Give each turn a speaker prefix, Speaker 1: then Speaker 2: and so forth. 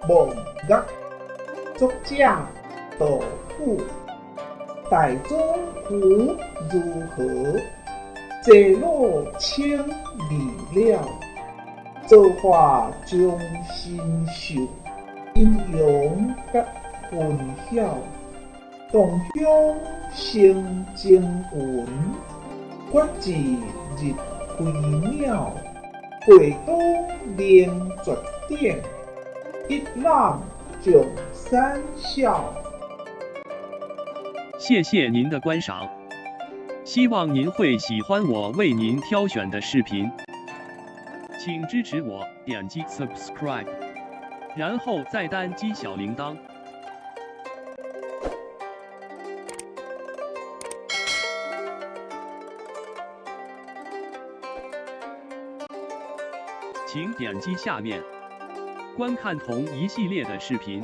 Speaker 1: 望岳，作者杜甫。大祖父如何？坐老清未了，造化钟神秀，阴阳甲分晓。同乡生情云，决志日飞鸟。会当凌绝顶，一览众山小。
Speaker 2: 谢谢您的观赏，希望您会喜欢我为您挑选的视频，请支持我点击 subscribe，然后再单击小铃铛。请点击下面观看同一系列的视频。